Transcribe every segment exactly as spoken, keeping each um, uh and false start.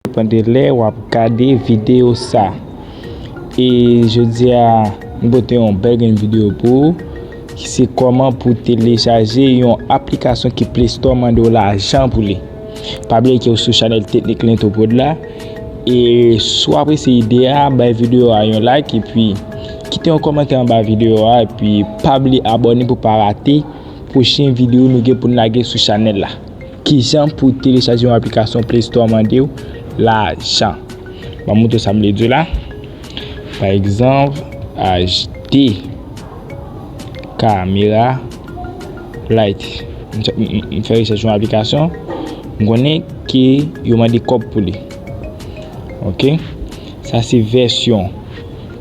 Depann de lè w ap gade videyo sa. E jodi a, m pote yon bèl grenn videyo pou ou, ki se kòman pou telechaje yon aplikasyon ke Play Store mande w lajan pou li. Pa bliye ke w sou chanèl Teknik Lento Prod la. E si w apresye ide a, bay videyo a yon like, epi kite yon kòmantè anba videyo a, epi pa bliye abòne pou pa rate pwochen videyo nou gen pou n lage sou chanèl la. Kijan pou telechaje yon aplikasyon Play Store mande w lajan. Ban m montre w sa m vle di w la. Pa egzanp, H D camera light. M, m, m fè rechèch yon aplikasyon. M konnen ke yo mande kòb pou li. Ok? Sa se vèsyon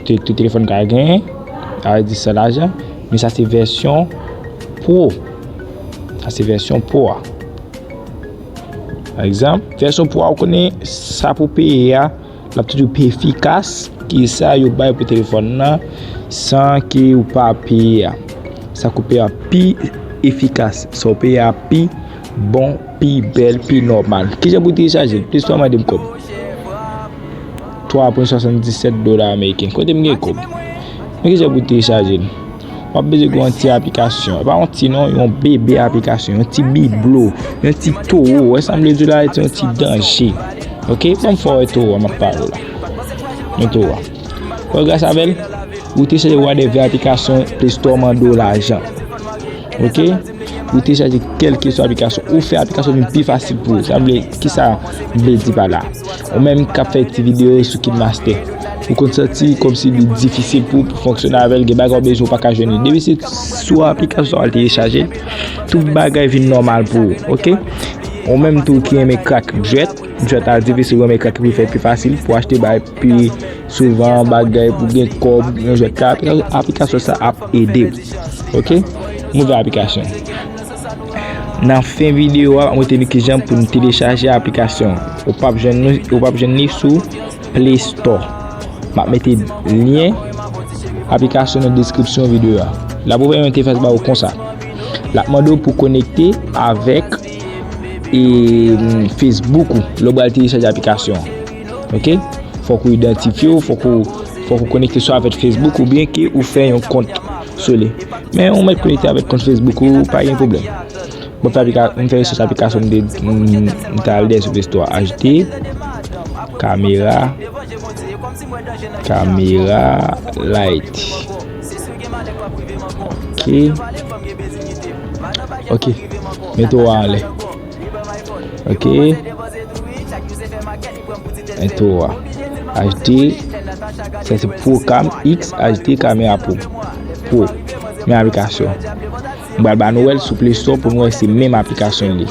te, tout telefòn ka genyen. Sa vle di san lajan. Men sa se vèsyon pro. Sa se vèsyon pro a. Pa egzanp, vèsyon pro a, ou konnen sa pou peye a, l ap toujou pi efikas ke sa yo bay pou telefòn nan san ke ou pa peye a. Sa k ou peye a pi efikas, sa ou peye a pi bon, pi bèl, pi nòmal. Kijan pou telechaje l? Play Store mande m kòb. Twa pwen swasanndisèt dola ameriken. Kote m gen kòb? Men kijan pou telechaje l? W ap bezwen gen yon ti aplikasyon. E pa yon ti non, yon bebe aplikasyon, yon ti biblo, yon ti towo. Wè sa m vle di w la, se yon ti danje. Ok? Ban m fè w wè towo a m ap pale w la. Men towo a. Wè gras avè l, ou telechaje whatever aplikasyon Play Store mande w lajan. Ok? Ou telechaje kèlkeswa aplikasyon, ou fè aplikasyon vin pi fasil pou ou. Sa vle, kisa m vle di pa la? Ou menm k ap fè ti videyo sou KineMaster, ou konn santi kòmsi li difisil pou ou pou fonksyone avè l, gen bagay ou bezwen ou pa ka jwenn li. Depi se sou aplikasyon sa w al telechaje l, tout bagay vin nòmal pou ou, ok? Ou menm tou ki renmen krak jwèt, jwèt la difisil, ou renmen krak pou fè pi fasil pou achte bagay pi souvan, bagay pou gen kòb, nan jwèt la, aplikasyon sa ap ede w. Ok? Move aplikasyon. Nan fen videyo a, m ap montre nou kijan pou n telechaje aplikasyon. Ou p ap jwenn nou, ou p ap jwenn li sou Play Store. M ap mete lyen aplikasyon nan deskripsyon videyo a. L ap ouvè yon entèfès ba ou konsa. L ap mande w pou konekte avèk e, Facebook ou lè w pral telechaje aplikasyon an. Ok? Fòk ou idantifye w, fòk ou, fòk ou konekte swa avèk Facebook oubyen ke ou fè yon kont sou li. Men ou mèt konekte avèk kont Facebook ou, pa gen pwoblèm. Mwen fè aplika-, mwen fè rechèch aplikasyon m te, m, m t al dèyè sou Play Store a, H D, kamera, kamera light. Ok. Ok. Mete w anlè. Ok. Entwo a. H D. Sa se Procam X H D Camera Pro. Pro. Men aplikasyon. M pral ba nou wè l sou Play Store pou nou wè se menm aplikasyon li.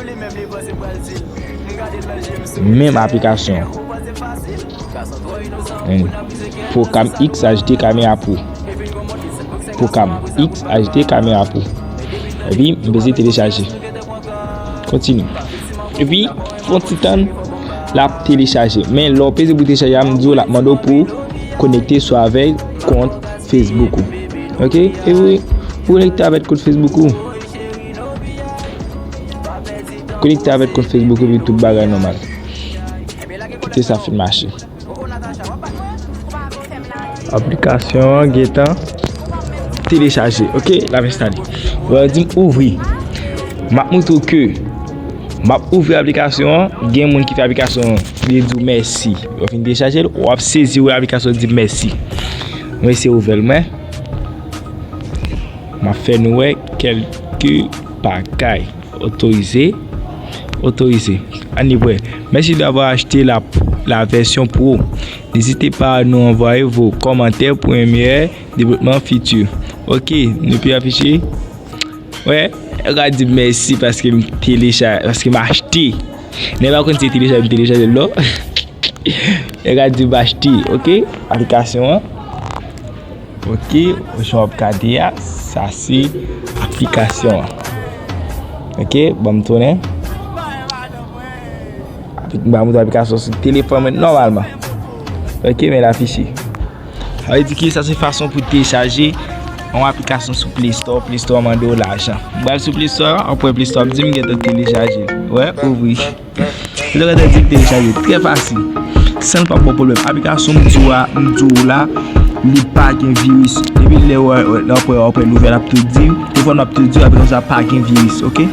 Menm aplikasyon. Hmm. Procam X H D Camera Pro. Procam X H D Camera Pro. Epi, m peze telechaje. Kontinye. Epi, fè yon ti tann, l ap telechaje. Men, lè w peze pou telechaje a, m di w, l ap mande w pou konekte sou avèk kont Facebook ou. Ok? Epi, ou konekte avèk kont Facebook ou. Konekte avèk kont Facebook ou, epi tout bagay nòmal. Kite sa fin mache. Aplikasyon an gentan telechaje. Ok, l ap enstale. Bon, yo di m ouvri. M ap montre w ke m ap ouvri aplikasyon an. Gen moun ki fè aplikasyon an, li di w mèsi. Yo fin telechaje l, w ap sezi wè aplikasyon an di mèsi. Mwen se ouvè l, mwen. M ap fè nou wè kèlke bagay. Otorize. Otorize. Ann li prè. Merci d'avoir acheté la, la version pro. N'hésitez pas à nous envoyer vos commentaires pour un meilleur développement futur. Ok, nou pi afiche. Wè, yo ka di mèsi paske m telecha-, paske m achte. Nèg pa konn se telechaje, m telechaje l non. Yo ka di m achte, ok? Aplikasyon an. Ok, jan w ap gade a, sa se aplikasyon an. Ok, ban m tounen. Apli-, m ba nou aplikasyon sou telefòn mwen nòmalman. Ok, men l afiche. Sa vle di ki sa se fason pou telechaje Yon aplikasyon sou Play Store, Play Store mande w lajan. M pral sou Play Store, apre Play Store ap di m gentan telechaje l. Wè, ouvri. Ou gentan di m telechaje, trè fasil. San l pa bon pwoblèm. Aplikasyon m di w a, m di w la, li pa gen viris. Depi lè w apre w apre l ouvè l ap tou di w, telefòn ap tou di w aplikasyon sa pa gen viris, oke?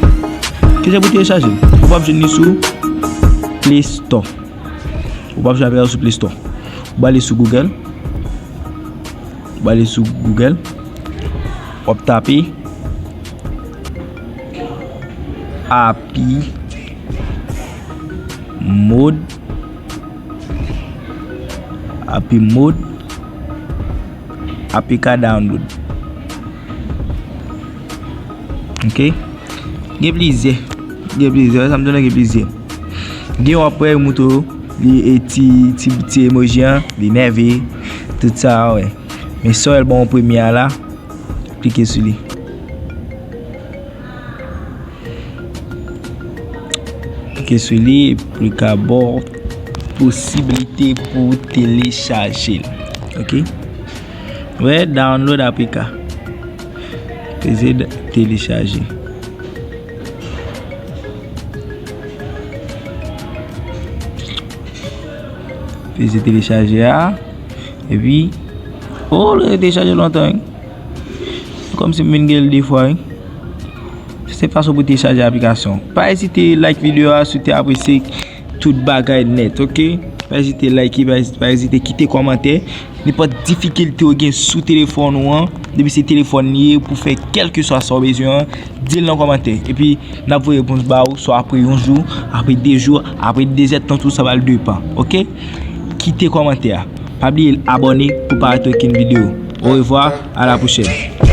Kijan pou telechaje l? Ou p ap jwenn li sou Play Store. Ou p ap jwenn aplikasyon sou Play Store. Ou prale sou Google. Ou prale sou Google. W ap tape Api Mode. Api Mode. A P K download. Oke. Gen plizyè. Gen plizyè. Sa m di w gen plizyè. Gen yon apre, yo montre w li e ti, ti, ti emoji an, li nève, tout sa, wè. Men sa w wè l ban w premye a la, klike sou li. Klike sou li, pou li ka ba w posiblite pou w telechaje l. Oke? Wè, download A P K. Peze d-, telechaje. Peze telechaje a. Epi, oh, li telechaje lontan, wi. Kòmsi m vin gen l de fwa, wi. Se fason pou telechaje aplikasyon. Pa ezite like videyo a si w te apresye tout bagay nèt, oke? Pa ezite like, pa ezite, pa ezite kite kòmantè. Nenpòt difikilte w gen sou telefòn ou an, depi se telefòn li ye, pou fè kèlkeswa sa w bezwen an, di l nan kòmantè. Epi, n ap voye repons ba ou, swa apre yon jou, apre de jou, apre de zèdtan tou, sa pral depann, oke? Kite kòmantè a. Pa bliye abòne pou pa rate okenn videyo. Orevwa, a la pwochèn.